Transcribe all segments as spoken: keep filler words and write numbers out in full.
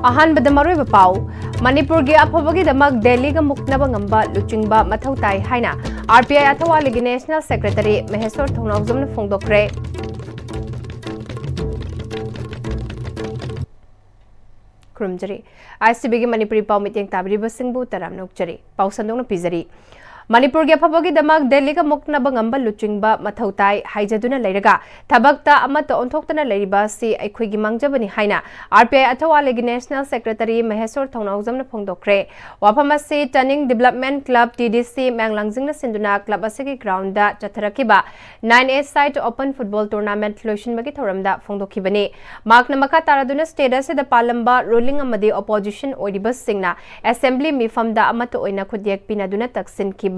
ꯑꯍꯥꯟꯕꯗ ꯃꯔꯨꯑꯣꯏꯕ ꯄꯥꯎ꯫ ꯃꯅꯤꯄꯨꯔꯒꯤ ꯑꯐꯕꯒꯤꯗꯃꯛ ꯗꯦꯜꯂꯤꯒ ꯃꯨꯛꯅꯕ ꯉꯝꯕ ꯂꯨꯆꯤꯡꯕ ꯃꯊꯧ ꯇꯥꯏ ꯍꯥꯏꯅ ꯑꯥꯔ ꯄꯤ ꯑꯥꯏ ꯑꯊꯧꯋꯥꯂꯤꯒꯤ ꯅꯦꯁꯅꯦꯜ ꯁꯦꯀ꯭ꯔꯦꯇꯔꯤ ꯃꯍꯦꯁꯣꯔ ꯊꯧꯅꯥꯎꯖꯝꯅ ꯐꯣꯡꯗꯣꯛꯈ꯭ꯔꯦ꯫ ꯈꯨꯔꯨꯝꯖꯔꯤ꯫ ꯑꯥꯏ ꯁꯤ ꯕꯤꯒꯤ ꯃꯅꯤꯄꯨꯔꯤ ꯄꯥꯎ ꯃꯤꯠꯌꯦꯡ ꯇꯥꯕꯤꯔꯤꯕꯁꯤꯡꯕꯨ ꯇꯔꯥꯝꯅ ꯑꯣꯛꯆꯔꯤ꯫ ꯄꯥꯎ ꯁꯟꯗꯣꯛꯅ ꯄꯤꯖꯔꯤ꯫ ꯃꯅꯤꯄꯨꯔꯒꯤ ꯑꯐꯕꯒꯤꯗꯃꯛ ꯗꯦꯜꯂꯤꯒ ꯃꯨꯛꯅꯕ ꯉꯝꯕ ꯂꯨꯆꯤꯡꯕ ꯃꯊꯧ ꯇꯥꯏ ꯍꯥꯏꯖꯗꯨꯅ ꯂꯩꯔꯒ ꯊꯕꯛꯇ ꯑꯃꯠꯇ ꯑꯣꯟꯊꯣꯛꯇꯅ ꯂꯩꯔꯤꯕ ꯑꯁꯤ ꯑꯩꯈꯣꯏꯒꯤ ꯃꯥꯡꯖꯕꯅꯤ ꯍꯥꯏꯅ ꯑꯥꯔ ꯄꯤ ꯑꯥꯏ ꯑꯊꯧꯋꯥꯂꯤꯒꯤ ꯅꯦꯁꯅꯦꯜ ꯁꯦꯀ꯭ꯔꯦꯇꯔꯤ ꯃꯍꯦꯁꯣꯔ ꯊꯧꯅꯥꯎꯖꯝꯅ ꯐꯣꯡꯗꯣꯛꯈ꯭ꯔꯦ꯫ ꯋꯥꯐꯝ ꯑꯁꯤ turning development club, T D C, ꯃꯌꯥꯡꯂꯥꯡꯖꯤꯡꯅ ꯁꯤꯟꯗꯨꯅ ꯀ꯭ꯂꯕ ꯑꯁꯤꯒꯤ ꯒ꯭ꯔꯥꯎꯟꯗ ꯆꯠꯊꯔꯛꯈꯤꯕ nine a side open football tournament ꯂꯣꯏꯁꯤꯟꯕꯒꯤ ꯊꯧꯔꯝꯗ ꯐꯣꯡꯗꯣꯛꯈꯤꯕꯅꯤ꯫ ꯃꯍꯥꯛꯅ ꯃꯈꯥ ꯇꯥꯔꯗꯨꯅ ꯁ꯭ꯇꯦꯠ ꯑꯁꯤꯗ ꯄꯥꯜꯂꯝꯕ ꯔꯨꯂꯤꯡ ꯑꯃꯗꯤ ꯑꯣꯄꯣꯖꯤꯁꯟ ꯑꯣꯏꯔꯤꯕꯁꯤꯡꯅ ꯑꯦꯁꯦꯝꯕ꯭ꯂꯤ ꯃꯤꯐꯝꯗ ꯑꯃꯠꯇ ꯑꯣꯏꯅ ꯈꯨꯠꯌꯦꯛ ꯄꯤꯅꯗꯨꯅ ꯇꯛꯁꯤꯟꯈꯤꯕ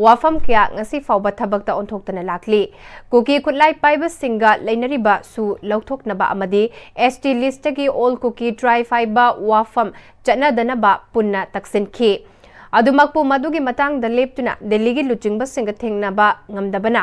ꯋꯥꯐꯝ ꯀꯌꯥ ꯉꯁꯤ ꯐꯥꯎꯕ ꯊꯕꯛꯇ ꯑꯣꯟꯊꯣꯛꯇꯅ ꯂꯥꯛꯂꯤ꯫ ꯀꯨꯀꯤ ꯈꯨꯠꯂꯥꯏ ꯄꯥꯏꯕꯁꯤꯡꯒ ꯂꯩꯅꯔꯤꯕꯁꯨ ꯂꯧꯊꯣꯛꯅꯕ ꯑꯃꯗꯤ ꯑꯦꯁ ꯇꯤ ꯂꯤꯁ꯭ꯠꯇꯒꯤ ꯑꯣꯜ ꯀꯨꯀꯤ ꯇ꯭ꯔꯥꯏꯕ ꯍꯥꯏꯕ ꯋꯥꯐꯝ ꯆꯠꯅꯗꯅꯕ ꯄꯨꯟꯅ ꯇꯛꯁꯤꯟꯈꯤ꯫ ꯑꯗꯨꯃꯛꯄꯨ ꯃꯗꯨꯒꯤ ꯃꯇꯥꯡꯗ ꯂꯦꯞꯇꯨꯅ ꯗꯦꯜꯂꯤꯒꯤ ꯂꯨꯆꯤꯡꯕꯁꯤꯡꯒ ꯊꯦꯡꯅꯕ ꯉꯝꯗꯕꯅ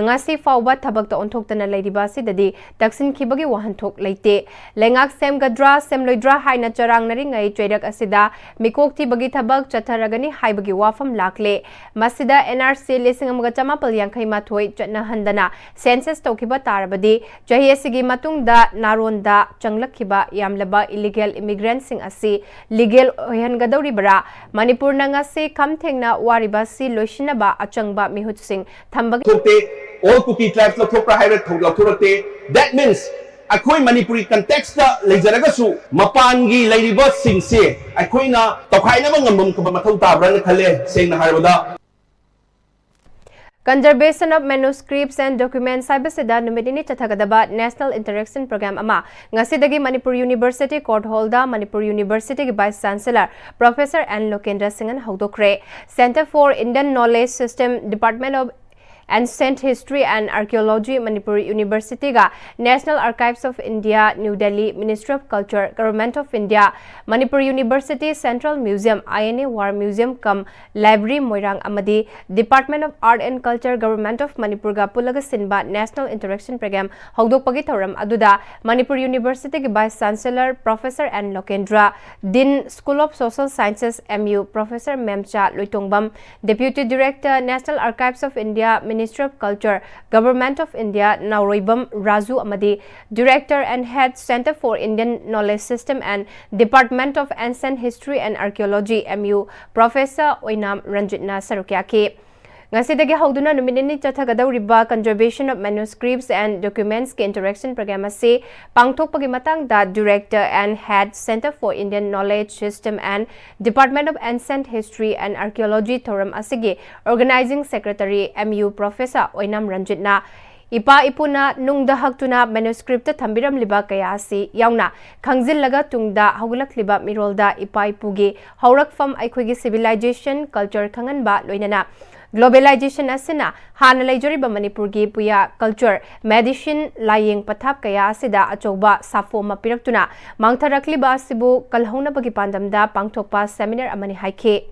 ꯉꯁꯤ ꯐꯥꯎꯕ ꯊꯕꯛꯇ ꯑꯣꯟꯊꯣꯛꯇꯅ ꯂꯩꯔꯤꯕ ꯑꯁꯤꯗꯗꯤ ꯇꯛꯁꯤꯟꯈꯤꯕꯒꯤ ꯋꯥꯍꯟꯊꯣꯛ ꯂꯩꯇꯦ꯫ ꯂꯩꯉꯥꯛ ꯁꯦꯝꯒꯗ꯭ꯔꯥ ꯁꯦꯝꯂꯣꯏꯗ꯭ꯔꯥ ꯍꯥꯏꯅ ꯆꯔꯥꯡꯅꯔꯤꯉꯩ ꯆꯩꯔꯛ ꯑꯁꯤꯗ ꯃꯤꯀꯣꯛ ꯊꯤꯕꯒꯤ ꯊꯕꯛ ꯆꯠꯊꯔꯒꯅꯤ ꯍꯥꯏꯕꯒꯤ ꯋꯥꯐꯝ ꯂꯥꯛꯂꯦ꯫ ꯃꯁꯤꯗ ꯑꯦꯟ ꯑꯥꯔ ꯁꯤ ꯂꯤꯁꯤꯡ ꯑꯃꯒ ꯆꯃꯥꯄꯜ ꯌꯥꯡꯈꯩ ꯃꯥꯊꯣꯏ ꯆꯠꯅꯍꯟꯗꯅ ꯁꯦꯟꯁꯁ ꯇꯧꯈꯤꯕ ꯇꯥꯔꯕꯗꯤ ꯆꯍꯤ ꯑꯁꯤꯒꯤ ꯃꯇꯨꯡꯗ ꯅꯥꯔꯣꯟꯗ ꯆꯪꯂꯛꯈꯤꯕ ꯌꯥꯝꯂꯕ ꯏꯂꯤꯒꯦꯜ ꯏꯃꯤꯒ꯭ꯔꯦꯟꯠꯁꯤꯡ ꯑꯁꯤ ꯂꯤꯒꯦꯜ ꯑꯣꯏꯍꯟꯒꯗꯧꯔꯤꯕ꯭ꯔꯥ? ꯃꯅꯤꯄꯨꯔꯅ ꯉꯁꯤ ꯈꯝ ꯊꯦꯡꯅ ꯋꯥꯔꯤꯕ ꯑꯁꯤ ꯂꯣꯏꯁꯤꯟꯅꯕ ꯑꯆꯪꯕ ꯃꯤꯍꯨꯠꯁꯤꯡ ꯊꯝꯕꯒꯤ ꯊꯣꯛꯇꯦ꯫ ꯑꯣꯜ ꯀꯨꯀꯤ ꯇ꯭ꯔꯥꯏꯕꯁ ꯂꯧꯊꯣꯛꯄ꯭ꯔꯥ ꯍꯥꯏꯕ ꯊꯧ-, ꯂꯧꯊꯣꯔꯛꯇꯦ꯫ That means ꯑꯩꯈꯣꯏ ꯃꯅꯤꯄꯨꯔꯤ ꯀꯟꯇꯦꯛꯁꯇ ꯂꯩꯖꯔꯒꯁꯨ ꯃꯄꯥꯟꯒꯤ ꯂꯩꯔꯤꯕꯁꯤꯡꯁꯦ ꯑꯩꯈꯣꯏꯅ ꯇꯧꯈꯥꯏꯅꯕ ꯉꯝꯕ ꯃꯊꯧ ꯇꯥꯕ꯭ꯔꯥꯅ ꯈꯜꯂꯦ, ꯁꯦꯡꯅ ꯍꯥꯏꯔꯕꯗ꯫ Conservation of Manuscripts and Documents ꯍꯥꯏꯕꯁꯤꯗ ꯅꯨꯃꯤꯠ ꯅꯤꯅꯤ ꯆꯠꯊꯒꯗꯕ National Interaction Program ꯑꯃ ꯉꯁꯤꯗꯒꯤ ꯃꯅꯤꯄꯨꯔ ꯌꯨꯅꯤꯚꯔꯁꯤꯇꯤ ꯀꯣꯔꯠ ꯍꯣꯜꯗ ꯃꯅꯤꯄꯨꯔ ꯌꯨꯅꯤꯚꯔꯁꯤꯇꯤꯒꯤ vice chancellor professor N Lokendra ꯁꯤꯡꯍꯅ ꯍꯧꯗꯣꯛꯈ꯭ꯔꯦ꯫ Centre for Indian Knowledge System, Department of Ancient History and Archaeology, Manipur University ꯒ National Archives of India, New Delhi, Ministry of Culture, Government of India, Manipur University, Central Museum, I N A War Museum cum Library, ꯃꯣꯏꯔꯥꯡ ꯑꯃꯗꯤ Department of Art and Culture, Government of Manipur ꯒ ꯄꯨꯜꯂꯒ ꯁꯤꯟꯕ National Interaction Program ꯍꯧꯗꯣꯛꯄꯒꯤ ꯊꯧꯔꯝ ꯑꯗꯨꯗ Manipur University ꯒꯤ Vice Chancellor Professor N Lokendra, Dean, School of Social Sciences, M U, Professor ꯃꯦꯝꯆꯥ Loitongbam, Deputy Director, National Archives of India, Ministry of Culture, Government of India, ꯅꯥꯎꯔꯣꯏꯕꯝ Raju ꯑꯃꯗꯤ Director and Head, Centre for Indian Knowledge System and Department of Ancient History and Archaeology, M U, Professor ꯑꯣꯏꯅꯥꯝ ꯔꯟꯖꯤꯠꯅ ꯁꯔꯨꯛ ꯌꯥꯈꯤ꯫ ꯉꯁꯤꯗꯒꯤ ꯍꯧꯗꯨꯅ ꯅꯨꯃꯤꯠ ꯅꯤꯅꯤ ꯆꯠꯊꯒꯗꯧꯔꯤꯕ Conservation of Manuscripts and Documents ꯀꯤ Interaction Program ꯑꯁꯤ ꯄꯥꯡꯊꯣꯛꯄꯒꯤ ꯃꯇꯥꯡꯗ Director and Head, Centre for Indian Knowledge System and Department of Ancient History and Archaeology, ꯊꯧꯔꯝ ꯑꯁꯤꯒꯤ Organizing Secretary, M U, Professor ꯑꯣꯏꯅꯥꯝ ꯔꯟꯖꯤꯠꯅ ꯏꯄꯥ ꯏꯄꯨꯅ ꯅꯨꯡꯗ ꯍꯛꯇꯨꯅ manuscript ꯊꯝꯕꯤꯔꯝꯂꯤꯕ ꯀꯌꯥ ꯑꯁꯤ ꯌꯥꯎꯅ ꯈꯪꯖꯤꯜꯂꯒ ꯇꯨꯡꯗ ꯍꯧꯒꯠꯂꯛꯂꯤꯕ ꯃꯤꯔꯣꯜꯗ ꯏꯄꯥ ꯏꯄꯨꯒꯤ ꯍꯧꯔꯛꯐꯝ, ꯑꯩꯈꯣꯏꯒꯤ civilization, culture ꯈꯪꯍꯟꯕ, ꯂꯣꯏꯅꯅ globalization ꯑꯁꯤꯅ ꯍꯥꯟꯅ ꯂꯩꯖꯔꯤꯕ ꯃꯅꯤꯄꯨꯔꯒꯤ ꯄꯨꯌꯥ, culture, medicine, ꯂꯥꯏꯌꯦꯡ ꯄꯊꯥꯞ ꯀꯌꯥ ꯑꯁꯤꯗ ꯑꯆꯧꯕ ꯁꯥꯐꯨ ꯑꯃ ꯄꯤꯔꯛꯇꯨꯅ ꯃꯥꯡꯊꯔꯛꯂꯤꯕ ꯑꯁꯤꯕꯨ ꯀꯜꯍꯧꯅꯕꯒꯤ ꯄꯥꯟꯗꯝꯗ ꯄꯥꯡꯊꯣꯛꯄ seminar ꯑꯃꯅꯤ ꯍꯥꯏꯈꯤ꯫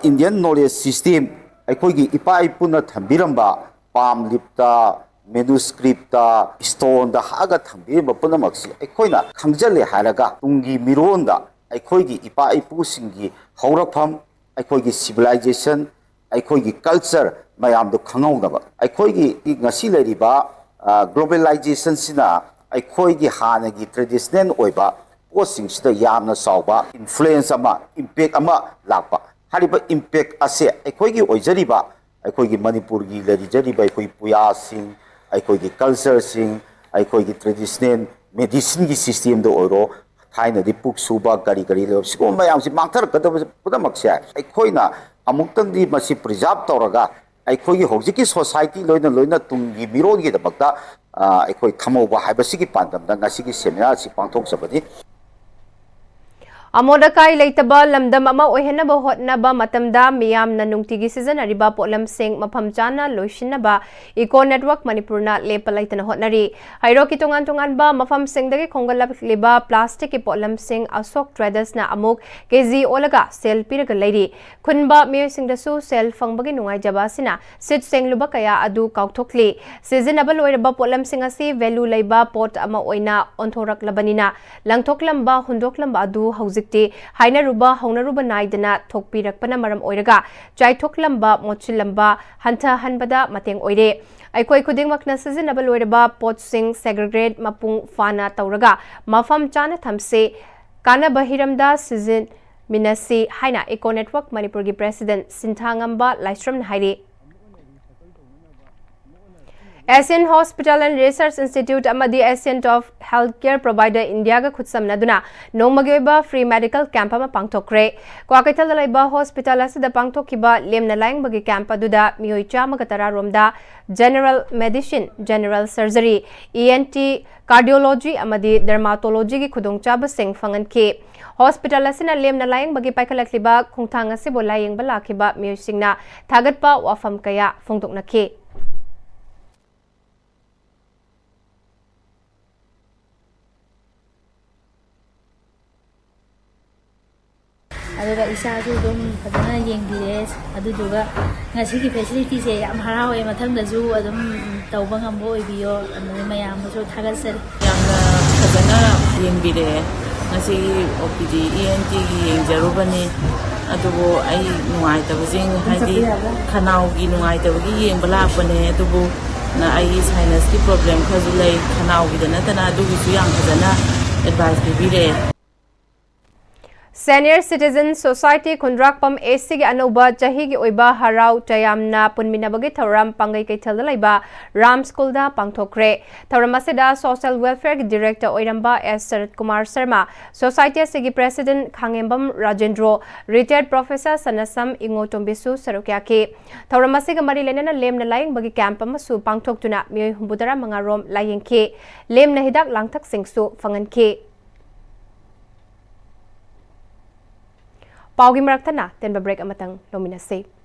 Indian knowledge system, ꯑꯩꯈꯣꯏꯒꯤ ꯏꯄꯥ ꯏꯄꯨꯅ ꯊꯝꯕꯤꯔꯝꯕ palm leaf ꯇ, manuscript ꯇ, stone ꯗ ꯍꯛꯑꯒ ꯊꯝꯕꯤꯔꯝꯕ ꯄꯨꯝꯅꯃꯛꯁꯤ ꯑꯩꯈꯣꯏꯅ ꯈꯪꯖꯤꯜꯂꯦ ꯍꯥꯏꯔꯒ ꯇꯨꯡꯒꯤ ꯃꯤꯔꯣꯟꯗ ꯑꯩꯈꯣꯏꯒꯤ ꯏꯄꯥ ꯏꯄꯨꯁꯤꯡꯒꯤ ꯍꯧꯔꯛꯐꯝ, ꯑꯩꯈꯣꯏꯒꯤ civilization, ꯑꯩꯈꯣꯏꯒꯤ culture ꯃꯌꯥꯝꯗꯣ ꯈꯪꯍꯧꯅꯕ꯫ ꯑꯩꯈꯣꯏꯒꯤ ꯉꯁꯤ ꯂꯩꯔꯤꯕ, ꯑ, globalization ꯁꯤꯅ ꯑꯩꯈꯣꯏꯒꯤ ꯍꯥꯟꯅꯒꯤ traditional ꯑꯣꯏꯕ ꯄꯣꯠꯁꯤꯡꯁꯤꯗ ꯌꯥꯝꯅ ꯆꯥꯎꯕ influence ꯑꯃ, impact ꯑꯃ ꯂꯥꯛꯄ꯫ ꯍꯥꯏꯔꯤꯕ impact ꯑꯁꯦ ꯑꯩꯈꯣꯏꯒꯤ ꯑꯣꯏꯖꯔꯤꯕ, ꯑꯩꯈꯣꯏꯒꯤ ꯃꯅꯤꯄꯨꯔꯒꯤ ꯂꯩꯖꯔꯤꯕ ꯑꯩꯈꯣꯏ ꯄꯨꯌꯥꯁꯤꯡ, ꯑꯩꯈꯣꯏꯒꯤ culture ꯁꯤꯡ, ꯑꯩꯈꯣꯏꯒꯤ traditional medicine ꯒꯤ system ꯗ ꯑꯣꯏꯔꯣ, ꯊꯥꯏꯅꯗꯤ ꯄꯨꯛ ꯁꯨꯕ ꯀꯔꯤ ꯀꯔꯤ ꯂꯩꯕ, ꯁꯤꯒꯨꯝꯕ ꯃꯌꯥꯝꯁꯤ ꯃꯥꯡꯊꯔꯛꯀꯗꯕ ꯄꯨꯝꯅꯃꯛꯁꯦ ꯑꯩꯈꯣꯏꯅ ꯑꯃꯨꯛꯇꯪꯗꯤ ꯃꯁꯤ preserve ꯇꯧꯔꯒ ꯑꯩꯈꯣꯏꯒꯤ ꯍꯧꯖꯤꯛꯀꯤ society ꯂꯣꯏꯅ ꯂꯣꯏꯅ ꯇꯨꯡꯒꯤ ꯃꯤꯔꯣꯜꯒꯤꯗꯃꯛꯇ, ꯑ, ꯑꯩꯈꯣꯏ ꯊꯝꯍꯧꯕ ꯍꯥꯏꯕꯁꯤꯒꯤ ꯄꯥꯟꯗꯝꯗ ꯉꯁꯤꯒꯤ seminar ꯑꯁꯤ ꯄꯥꯡꯊꯣꯛꯆꯕꯅꯤ꯫ ꯑꯃꯣꯠ ꯑꯀꯥꯏ ꯂꯩꯇꯕ ꯂꯝꯗꯝ ꯑꯃ ꯑꯣꯏꯍꯟꯅꯕ ꯍꯣꯠꯅꯕ ꯃꯇꯝꯗ ꯃꯤꯌꯥꯝꯅ ꯅꯨꯡꯇꯤꯒꯤ ꯁꯤꯖꯤꯟꯅꯔꯤꯕ ꯄꯣꯠꯂꯝꯁꯤꯡ ꯃꯐꯝ ꯆꯥꯅ ꯂꯣꯏꯁꯤꯟꯅꯕ Eco Network ꯃꯅꯤꯄꯨꯔꯅ ꯂꯦꯞꯄ ꯂꯩꯇꯅ ꯍꯣꯠꯅꯔꯤ꯫ ꯍꯩꯔꯣꯛꯀꯤ ꯇꯣꯉꯥꯟ ꯇꯣꯉꯥꯟꯕ ꯃꯐꯝꯁꯤꯡꯗꯒꯤ ꯈꯣꯝꯒꯠꯂꯛꯂꯤꯕ plastic ꯀꯤ ꯄꯣꯠꯂꯝꯁꯤꯡ ꯑꯁꯣꯛ Traders ꯅ ꯑꯃꯨꯛ ꯀꯦ ꯖꯤ ꯑꯣꯜꯂꯒ ꯁꯦꯜ ꯄꯤꯔꯒ ꯂꯩꯔꯤ꯫ ꯈꯨꯟꯕ ꯃꯤꯑꯣꯏꯁꯤꯡꯗꯁꯨ ꯁꯦꯜ ꯐꯪꯕꯒꯤ ꯅꯨꯡꯉꯥꯏꯖꯕ ꯑꯁꯤꯅ ꯁꯤꯠ ꯁꯦꯡꯂꯨꯕ ꯀꯌꯥ ꯑꯗꯨ ꯀꯥꯎꯊꯣꯛꯂꯤ꯫ ꯁꯤꯖꯤꯟꯅꯕ ꯂꯣꯏꯔꯕ ꯄꯣꯠꯂꯝꯁꯤꯡ ꯑꯁꯤ value ꯂꯩꯕ ꯄꯣꯠ ꯑꯃ ꯑꯣꯏꯅ ꯑꯣꯟꯊꯣꯔꯛꯂꯕꯅꯤꯅ, ꯂꯪꯊꯣꯛꯂꯝꯕ, ꯍꯨꯟꯗꯣꯛꯂꯝꯕ ꯑꯗꯨ ꯍꯧꯖꯤꯛꯇꯤ ꯍꯥꯏꯅꯔꯨꯕ ꯍꯧꯅꯔꯨꯕ ꯅꯥꯏꯗꯅ ꯊꯣꯛꯄꯤꯔꯛꯄꯅ ꯃꯔꯝ ꯑꯣꯏꯔꯒ ꯆꯥꯏꯊꯣꯛꯂꯝꯕ, ꯃꯣꯠꯁꯤꯜꯂꯝꯕ ꯍꯟꯊꯍꯟꯕꯗ ꯃꯇꯦꯡ ꯑꯣꯏꯔꯦ꯫ ꯑꯩꯈꯣꯏ ꯈꯨꯗꯤꯡꯃꯛꯅ ꯁꯤꯖꯤꯟꯅꯕ ꯂꯣꯏꯔꯕ ꯄꯣꯠꯁꯤꯡ segregate ꯃꯄꯨꯡ ꯐꯥꯅ ꯇꯧꯔꯒ ꯃꯐꯝ ꯆꯥꯅ ꯊꯝꯁꯤ꯫ ꯀꯥꯟꯅꯕ ꯍꯤꯔꯝꯗ ꯁꯤꯖꯤꯟꯃꯤꯟꯅꯁꯤ ꯍꯥꯏꯅ Eco Network ꯃꯅꯤꯄꯨꯔꯒꯤ President ꯁꯤꯟꯊꯥꯉꯝꯕ ꯂꯥꯏꯁ꯭ꯔꯝꯅ ꯍꯥꯏꯔꯤ꯫ Asian Hospital and Research Institute ꯑꯃꯗꯤ Ascent of Healthcare Provider India ꯒ ꯈꯨꯠꯁꯝꯅꯗꯨꯅ ꯅꯣꯡꯃꯒꯤ ꯑꯣꯏꯕ free medical camp ꯑꯃ ꯄꯥꯡꯊꯣꯛꯈ꯭ꯔꯦ꯫ ꯀ꯭ꯋꯥꯀꯩꯊꯦꯜꯗ ꯂꯩꯕ hospital ꯑꯁꯤꯗ ꯄꯥꯡꯊꯣꯛꯈꯤꯕ ꯂꯦꯝꯅ ꯂꯥꯌꯦꯡꯕꯒꯤ camp ꯑꯗꯨꯗ ꯃꯤꯑꯣꯏ ꯆꯥꯝꯃꯒ ꯇꯔꯥ ꯔꯣꯝꯗ general medicine, general surgery, E N T, cardiology ꯑꯃꯗꯤ dermatology ꯒꯤ ꯈꯨꯗꯣꯡꯆꯥꯕꯁꯤꯡ ꯐꯪꯍꯟꯈꯤ꯫ Hospital ꯑꯁꯤꯅ ꯂꯦꯝꯅ ꯂꯥꯌꯦꯡꯕꯒꯤ ꯄꯥꯏꯈꯠꯂꯛꯂꯤꯕ ꯈꯣꯡꯊꯥꯡ ꯑꯁꯤꯕꯨ ꯂꯥꯌꯦꯡꯕ ꯂꯥꯛꯈꯤꯕ ꯃꯤꯑꯣꯏꯁꯤꯡꯅ ꯊꯥꯒꯠꯄ ꯋꯥꯐꯝ ꯀꯌꯥ ꯐꯣꯡꯗꯣꯛꯅꯈꯤ꯫ ꯑꯗꯨꯒ ꯏꯆꯥꯁꯨ ꯑꯗꯨꯝ ꯐꯖꯅ ꯌꯦꯡꯕꯤꯔꯦ꯫ ꯑꯗꯨꯗꯨꯒ ꯉꯁꯤꯒꯤ facility ꯁꯦ ꯌꯥꯝ ꯍꯔꯥꯎꯋꯦ꯫ ꯃꯊꯪꯗꯁꯨ ꯑꯗꯨꯝ ꯇꯧꯕ ꯉꯝꯕ ꯑꯣꯏꯕꯤꯌꯣ꯫ ꯑꯗꯨꯒ ꯃꯌꯥꯝꯕꯨꯁꯨ ꯊꯥꯒꯠꯆꯔꯤ꯫ ꯌꯥꯝꯅ ꯐꯖꯅ ꯌꯦꯡꯕꯤꯔꯛꯑꯦ꯫ ꯉꯁꯤꯒꯤ O P D E N T ꯒꯤ ꯌꯦꯡꯖꯔꯨꯕꯅꯤ꯫ ꯑꯗꯨꯕꯨ ꯑꯩ ꯅꯨꯡꯉꯥꯏꯇꯕꯁꯤꯡ, ꯍꯥꯏꯗꯤ ꯈꯅꯥꯎꯒꯤ ꯅꯨꯡꯉꯥꯏꯇꯕꯒꯤ ꯌꯦꯡꯕ ꯂꯥꯛꯄꯅꯦ꯫ ꯑꯗꯨꯕꯨ ꯅ-, ꯑꯩꯒꯤ sinus ꯀꯤ problem ꯈꯔꯁꯨ ꯂꯩ꯫ ꯈꯅꯥꯎꯒꯤꯗ ꯅꯠꯇꯅ ꯑꯗꯨꯒꯤꯁꯨ ꯌꯥꯝ ꯐꯖꯅ advice ꯄꯤꯕꯤꯔꯛꯑꯦ꯫ Senior Citizen Society Khundrakpam A C ꯒꯤ ꯑꯅꯧꯕ ꯆꯍꯤꯒꯤ ꯑꯣꯏꯕ ꯍꯔꯥꯎ ꯇꯌꯥꯝꯅ ꯄꯨꯟꯃꯤꯟꯅꯕꯒꯤ ꯊꯧꯔꯝ ꯄꯥꯡꯒꯩ ꯀꯩꯊꯦꯜꯗ ꯂꯩꯕ ꯔꯥꯝ ꯁ꯭ꯀꯨꯜꯗ ꯄꯥꯡꯊꯣꯛꯈ꯭ꯔꯦ꯫ ꯊꯧꯔꯝ ꯑꯁꯤꯗ Social Welfare ꯒꯤ Director ꯑꯣꯏꯔꯝꯕ S ꯁꯔꯠ ꯀꯨꯃꯥꯔ ꯁꯔꯃ, Society ꯑꯁꯤꯒꯤ President ꯈꯥꯉꯦꯝꯕꯝ ꯔꯥꯖꯦꯟꯗ꯭ꯔꯣ, Retired Professor ꯁꯅꯁꯝ ꯏꯉꯣꯇꯣꯝꯕꯤꯁꯨ ꯁꯔꯨꯛ ꯌꯥꯈꯤ꯫ ꯊꯧꯔꯝ ꯑꯁꯤꯒ ꯃꯔꯤ ꯂꯩꯅꯅ ꯂꯦꯝꯅ ꯂꯥꯌꯦꯡꯕꯒꯤ camp ꯑꯃꯁꯨ ꯄꯥꯡꯊꯣꯛꯇꯨꯅ ꯃꯤꯑꯣꯏ ꯍꯨꯝꯐꯨꯇꯔꯥ ꯃꯉꯥ ꯔꯣꯝ ꯂꯥꯌꯦꯡꯈꯤ꯫ ꯂꯦꯝꯅ ꯍꯤꯗꯥꯛ ꯂꯥꯡꯊꯛꯁꯤꯡꯁꯨ ꯐꯪꯍꯟꯈꯤ꯫ ꯄꯥꯎꯒꯤ ꯃꯔꯛꯇꯅ ꯇꯦꯟꯕ ꯕ꯭ꯔꯦꯛ ꯑꯃꯇꯪ ꯂꯧꯃꯤꯟꯅꯁꯤ꯫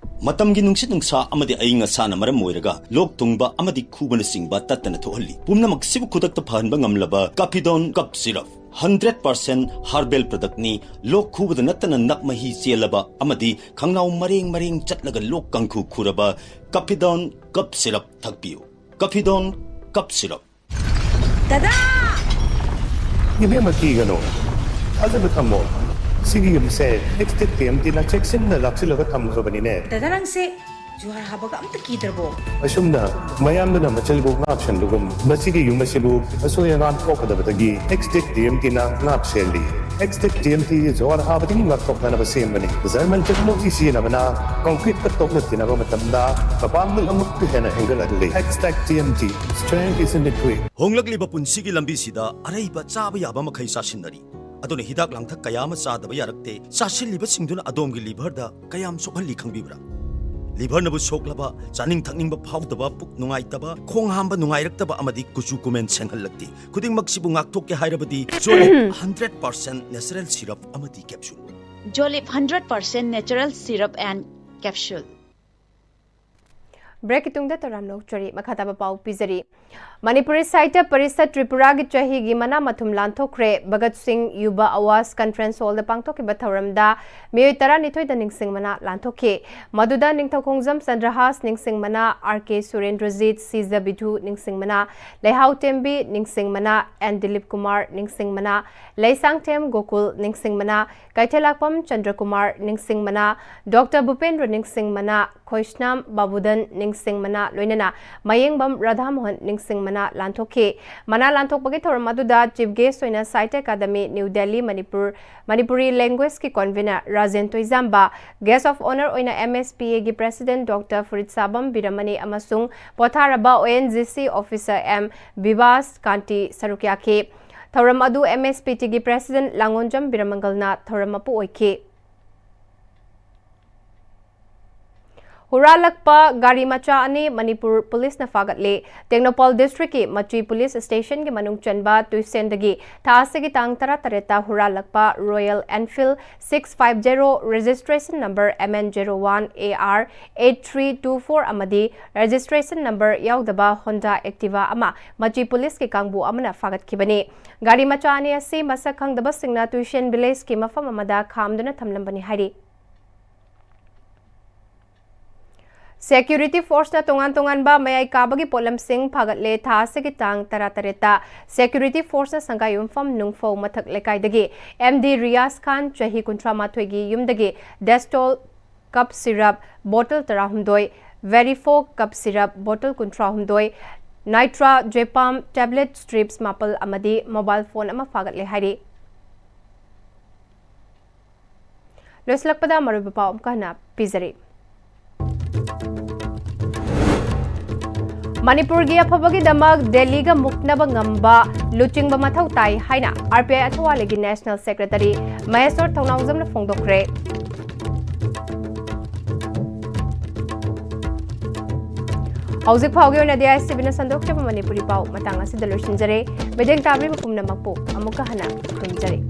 ꯃꯇꯝꯒꯤ ꯅꯨꯡꯁꯤꯠ ꯅꯨꯡꯁꯥ ꯑꯃꯗꯤ ꯑꯏꯪ ꯑꯁꯥꯅ ꯃꯔꯝ ꯑꯣꯏꯔꯒ ꯂꯣꯛ ꯊꯨꯡꯕ ꯑꯃꯗꯤ ꯈꯨꯕꯅꯆꯤꯡꯕ ꯇꯠꯇꯅ ꯊꯣꯛꯍꯜꯂꯤ꯫ ꯄꯨꯝꯅꯃꯛꯁꯤꯕꯨ ꯈꯨꯗꯛꯇ ꯐꯍꯟꯕ ꯉꯝꯂꯕ ꯀꯥꯐꯤꯗꯣꯟ cup syrup. Hundred percent herbal ꯄ꯭ꯔꯗꯛꯅꯤ꯫ ꯂꯣꯛ ꯈꯨꯕꯗ ꯅꯠꯇꯅ ꯅꯞ ꯃꯍꯤ ꯆꯦꯜꯂꯕ ꯑꯃꯗꯤ ꯈꯪꯅꯥꯎ ꯃꯔꯦꯡ ꯃꯔꯦꯡ ꯆꯠꯂꯒ ꯂꯣꯛ ꯀꯥꯡꯈꯨ ꯈꯨꯔꯕ ꯀꯥꯐꯤꯗꯣꯟ ꯀꯞ ꯁꯤꯔꯞ ꯊꯛꯄꯤꯌꯨ꯫ ꯀꯥꯐꯤꯗꯣꯟ cup syrup. ꯗꯗꯥ! ꯏꯕꯦꯝꯃ, ꯀꯤꯒꯅꯨ꯫ ꯊꯥꯖꯕ ꯊꯝꯃꯣ꯫ ꯁꯤꯒꯤ ꯌꯨꯝꯁꯦ ꯑꯦꯛꯁ ꯇꯦꯛ ꯇꯤ ꯑꯦꯝ ꯇꯤꯅ ꯆꯦꯛꯁꯤꯟꯅ ꯂꯥꯛꯁꯤꯜꯂꯒ ꯊꯝꯈ꯭ꯔꯕꯅꯤꯅꯦ꯫ ꯗꯗꯥ, ꯅꯪꯁꯦ ꯖꯨꯍꯥꯔ ꯍꯥꯕꯒ ꯑꯝꯇ ꯀꯤꯗ꯭ꯔꯕꯣ? ꯑꯁꯨꯝꯅ ꯃꯌꯥꯝꯗꯨꯅ ꯃꯆꯜꯕꯨ ꯉꯥꯛꯁꯦꯟꯕꯒꯨꯝ, ꯃꯁꯤꯒꯤ ꯌꯨꯝ ꯑꯁꯤꯕꯨ ꯑꯁꯣꯏ ꯑꯉꯥꯝ ꯊꯣꯛꯀꯗꯕꯗꯒꯤ X tech T M ꯇꯤꯅ ꯉꯥꯛꯁꯦꯜꯂꯤ꯫ X tech T M T ꯖꯨꯍꯥꯔ ꯍꯥꯕꯗꯒꯤ ꯉꯥꯛꯊꯣꯛꯅꯅꯕ ꯁꯦꯝꯕꯅꯤ꯫ ꯖꯔꯃꯟ ꯇꯦꯛꯅꯣꯂꯣꯖꯤ ꯁꯤꯖꯤꯟꯅꯕꯅ ꯀꯪꯀ꯭ꯔꯤꯠꯀ ꯇꯣꯛꯅ ꯇꯤꯟꯅꯕ ꯃꯇꯝꯗ ꯃꯄꯥꯡꯒꯜ ꯑꯃꯨꯛꯀ ꯍꯦꯟꯅ ꯍꯦꯟꯒꯠꯍꯜꯂꯤ꯫ X tech T M T, strength is in the grit. ꯍꯣꯡꯂꯛꯂꯤꯕ ꯄꯨꯟꯁꯤꯒꯤ ꯂꯝꯕꯤꯁꯤꯗ ꯑꯔꯩꯕ ꯆꯥꯕ ꯌꯥꯕ ꯃꯈꯩ ꯆꯥꯁꯤꯟꯅꯔꯤ꯫ ꯑꯗꯨꯅ ꯍꯤꯗꯥꯛ ꯂꯥꯡꯊꯛ ꯀꯌꯥ ꯑꯃ ꯆꯥꯗꯕ ꯌꯥꯔꯛꯇꯦ꯫ ꯆꯥꯁꯤꯜꯂꯤꯕꯁꯤꯡꯗꯨꯅ ꯑꯗꯣꯝꯒꯤ ꯂꯤꯚꯔꯗ ꯀꯌꯥꯝ ꯁꯣꯛꯍꯜꯂꯤ ꯈꯪꯕꯤꯕ꯭ꯔꯥ? ꯂꯤꯚꯔꯅꯕꯨ ꯁꯣꯛꯂꯕ, ꯆꯥꯅꯤꯡ ꯊꯛꯅꯤꯡꯕ ꯐꯥꯎꯗꯕ, ꯄꯨꯛ ꯅꯨꯡꯉꯥꯏꯇꯕ, ꯈꯣꯡ ꯍꯥꯝꯕ ꯅꯨꯡꯉꯥꯏꯔꯛꯇꯕ ꯑꯃꯗꯤ ꯀꯨꯆꯨ ꯀꯨꯃꯦꯟ ꯁꯦꯡꯍꯜꯂꯛꯇꯦ꯫ ꯈꯨꯗꯤꯡꯃꯛꯁꯤꯕꯨ ꯉꯥꯛꯊꯣꯛꯀꯦ ꯍꯥꯏꯔꯕꯗꯤ ꯖꯣꯂꯤꯞ ꯍꯟꯗ꯭ꯔꯦꯠ ꯄꯥꯔꯁꯦꯟ natural syrup ꯑꯃꯗꯤ capsule꯫ Jolip hundred percent natural syrup and capsule. ꯕ꯭ꯔꯦꯛꯀꯤ ꯇꯨꯡꯗ ꯇꯔꯥꯝꯅ ꯑꯣꯛꯆꯔꯤ꯫ ꯃꯈꯥ ꯇꯥꯕ ꯄꯥꯎ ꯄꯤꯖꯔꯤ꯫ ꯃꯅꯤꯄꯨꯔꯤ ꯁꯥꯍꯤꯇ꯭ꯌ ꯄꯔꯤꯁꯠ ꯇ꯭ꯔꯤꯄꯨꯔꯥꯒꯤ ꯆꯍꯤꯒꯤ ꯃꯅꯥ ꯃꯊꯨꯝ ꯂꯥꯟꯊꯣꯛꯈ꯭ꯔꯦ꯫ ꯚꯒꯠ ꯁꯤꯡ ꯌꯨꯕ ꯑꯋꯥꯁ ꯀꯟꯐꯔꯦꯟꯁ ꯍꯣꯜꯗ ꯄꯥꯡꯊꯣꯛꯈꯤꯕ ꯊꯧꯔꯝꯗ ꯃꯤꯑꯣꯏ ꯇꯔꯥꯅꯤꯊꯣꯏꯗ ꯅꯤꯡꯁꯤꯡ ꯃꯅꯥ ꯂꯥꯟꯊꯣꯛꯈꯤ꯫ ꯃꯗꯨꯗ ꯅꯤꯡꯊꯧꯈꯣꯡꯖꯝ ꯆꯟꯗ꯭ꯔꯍꯥꯁ ꯅꯤꯡꯁꯤꯡ ꯃꯅꯥ, ꯑꯥꯔ ꯀꯦ ꯁꯨꯔꯦꯟꯗ꯭ꯔꯖꯤꯠ, ꯁꯤꯖ ꯕꯤꯙꯨ ꯅꯤꯡꯁꯤꯡ ꯃꯅꯥ, ꯂꯩꯍꯥꯎ ꯇꯦꯝꯕꯤ ꯅꯤꯡꯁꯤꯡ ꯃꯅꯥ, ꯑꯦꯟ ꯗꯤꯂꯤꯞ ꯀꯨꯃꯥꯔ ꯅꯤꯡꯁꯤꯡ ꯃꯅꯥ, ꯂꯩꯁꯥꯡꯊꯦꯝ ꯒꯣꯀꯨꯜ ꯅꯤꯡꯁꯤꯡ ꯃꯅꯥ, ꯀꯩꯊꯦꯜꯂꯥꯛꯄꯝ ꯆꯟꯗ꯭ꯔꯀꯨꯃꯥꯔ ꯅꯤꯡꯁꯤꯡ ꯃꯅꯥ, ꯗꯣꯛꯇꯔ ꯚꯨꯄꯦꯟꯗ꯭ꯔ ꯅꯤꯡꯁꯤꯡ ꯃꯅꯥ, ꯈꯣꯏꯁꯅꯥꯝ ꯕꯥꯕꯨꯗꯟ ꯅꯤꯡꯁꯤꯡ ꯃꯅꯥ, ꯂꯣꯏꯅꯅ ꯃꯌꯦꯡꯕꯝ ꯔꯥꯙꯥꯃꯣꯍꯟ ꯅꯤꯡꯁꯤꯡ ꯃꯅꯥ ꯂꯥꯟꯊꯣꯛꯈꯤ꯫ ꯃꯅꯥ ꯂꯥꯟꯊꯣꯛꯄꯒꯤ ꯊꯧꯔꯝ ꯑꯗꯨꯗ ꯆꯤꯐ ꯒꯦꯁ ꯑꯣꯏꯅ ꯁꯥꯍꯤꯇ꯭ꯌ ꯑꯦꯀꯥꯗꯃꯤ, ꯅ꯭ꯌꯨ ꯗꯦꯜꯂꯤ, ꯃꯅꯤꯄꯨꯔ, ꯃꯅꯤꯄꯨꯔꯤ ꯂꯦꯡꯒ꯭ꯋꯦꯖꯀꯤ convenor Rajen Toijamba, guest of honour ꯑꯣꯏꯅ ꯑꯦꯝ ꯑꯦꯁ ꯄꯤ ꯑꯦꯒꯤ ꯄ꯭ꯔꯦꯁꯤꯗꯦꯟꯠ ꯗꯣꯛꯇꯔ ꯐꯨꯔꯤꯠꯁꯥꯕꯝ ꯕꯤꯔꯃꯅꯤ ꯑꯃꯁꯨꯡ ꯄꯣꯊꯥꯔꯕ O N G C officer M Bibhas Kanti ꯁꯔꯨꯛ ꯌꯥꯈꯤ꯫ ꯊꯧꯔꯝ ꯑꯗꯨ ꯑꯦꯝ ꯑꯦꯁ ꯄꯤ ꯇꯤꯒꯤ ꯄ꯭ꯔꯦꯁꯤꯗꯦꯟꯠ ꯂꯥꯡꯒꯣꯟꯖꯝ ꯕꯤꯔꯃꯪꯒꯜꯅ ꯊꯧꯔꯝ ꯃꯄꯨ ꯑꯣꯏꯈꯤ꯫ ꯍꯨꯔꯥꯜꯂꯛꯄ ꯒꯥꯔꯤ ꯃꯆꯥ ꯑꯅꯤ ꯃꯅꯤꯄꯨꯔ ꯄꯨꯂꯤꯁꯅ ꯐꯥꯒꯠꯂꯤ꯫ ꯇꯦꯡꯅꯧꯄꯜ ꯗꯤꯁꯇ꯭ꯔꯤꯛꯀꯤ ꯃꯆꯨꯏ ꯄꯨꯂꯤꯁ ꯁ꯭ꯇꯦꯁꯟꯒꯤ ꯃꯅꯨꯡ ꯆꯟꯕ ꯇꯨꯏꯁꯦꯟꯗꯒꯤ ꯊꯥ ꯑꯁꯤꯒꯤ ꯇꯥꯡ ꯇꯔꯥꯇꯔꯦꯠꯇ ꯍꯨꯔꯥꯜꯂꯛꯄ Royal Enfield six five zero, registration number M N zero one A R eight three two four ꯑꯃꯗꯤ registration number ꯌꯥꯎꯗꯕ Honda Activa ꯑꯃ ꯃꯆꯨꯏ ꯄꯨꯂꯤꯁꯀꯤ ꯀꯥꯡꯕꯨ ꯑꯃꯅ ꯐꯥꯒꯠꯈꯤꯕꯅꯤ꯫ ꯒꯥꯔꯤ ꯃꯆꯥ ꯑꯅꯤ ꯑꯁꯤ ꯃꯁꯛ ꯈꯪꯗꯕꯁꯤꯡꯅ ꯇꯨꯏꯁꯦꯟ ꯚꯤꯂꯦꯖꯀꯤ ꯃꯐꯝ ꯑꯃꯗ ꯈꯥꯝꯗꯨꯅ ꯊꯝꯂꯝꯕꯅꯤ ꯍꯥꯏꯔꯤ꯫ ꯁꯦꯀ꯭ꯌꯨꯔꯤꯇꯤ ꯐꯣꯔꯁꯅ ꯇꯣꯉꯥꯟ ꯇꯣꯉꯥꯟꯕ ꯃꯌꯥꯏ ꯀꯥꯕꯒꯤ ꯄꯣꯠꯂꯝꯁꯤꯡ ꯐꯥꯒꯠꯂꯦ꯫ ꯊꯥ ꯑꯁꯤꯒꯤ ꯇꯥꯡ ꯇꯔꯥꯇꯔꯦꯠꯇ ꯁꯦꯀ꯭ꯌꯨꯔꯤꯇꯤ ꯐꯣꯔꯁꯅ ꯁꯪꯒꯥꯏꯌꯨꯝꯐꯝ ꯅꯨꯡꯐꯧ ꯃꯊꯛ ꯂꯩꯀꯥꯏꯗꯒꯤ M D ꯔꯤꯌꯥꯖ ꯈꯥꯟ, ꯆꯍꯤ ꯀꯨꯟꯊ꯭ꯔꯥ ꯃꯥꯊꯣꯏꯒꯤ ꯌꯨꯝꯗꯒꯤ Destol ꯀꯞ ꯁꯤꯔꯞ ꯕꯣꯇꯜ ꯇꯔꯥꯍꯨꯝꯗꯣꯏ, Verifox ꯀꯞ ꯁꯤꯔꯞ ꯕꯣꯇꯜ ꯀꯨꯟꯊ꯭ꯔꯥꯍꯨꯝꯗꯣꯏ, Nitra Jepam tablet strips ꯃꯥꯄꯜ ꯑꯃꯗꯤ ꯃꯣꯕꯥꯏꯜ ꯐꯣꯟ ꯑꯃ ꯐꯥꯒꯠꯂꯦ ꯍꯥꯏꯔꯤ꯫ ꯂꯣꯏꯁꯤꯜꯂꯛꯄꯗ ꯃꯔꯨꯑꯣꯏꯕ ꯄꯥꯎ ꯑꯃꯨꯛꯀ ꯍꯟꯅ ꯄꯤꯖꯔꯤ꯫ ꯃꯅꯤꯄꯨꯔꯒꯤ ꯑꯐꯕꯒꯤꯗꯃꯛ ꯗꯦꯜꯂꯤꯒ ꯃꯨꯛꯅꯕ ꯉꯝꯕ ꯂꯨꯆꯤꯡꯕ ꯃꯊꯧ ꯇꯥꯏ ꯍꯥꯏꯅ R P I ꯑꯊꯋꯥꯂꯤꯒꯤ National Secretary ꯃꯍꯦꯁ꯭ꯋꯔ ꯊꯧꯅꯥꯎꯖꯝꯅ ꯐꯣꯡꯗꯣꯛꯈ꯭ꯔꯦ꯫ ꯍꯧꯖꯤꯛ ꯐꯥꯎꯒꯤ ꯑꯣꯏꯅꯗꯤ ICBꯅ ꯁꯟꯗꯣꯛꯆꯕ ꯃꯅꯤꯄꯨꯔꯤ ꯄꯥꯎ ꯃꯇꯥꯡ ꯑꯁꯤꯗ ꯂꯣꯏꯁꯤꯟꯖꯔꯦ꯫ ꯃꯤꯠꯌꯦꯡ ꯇꯥꯕꯤꯔꯤꯕ ꯄꯨꯝꯅꯃꯛꯄꯨ ꯑꯃꯨꯛꯀ ꯍꯟꯅ ꯈꯨꯔꯨꯝꯖꯔꯤ꯫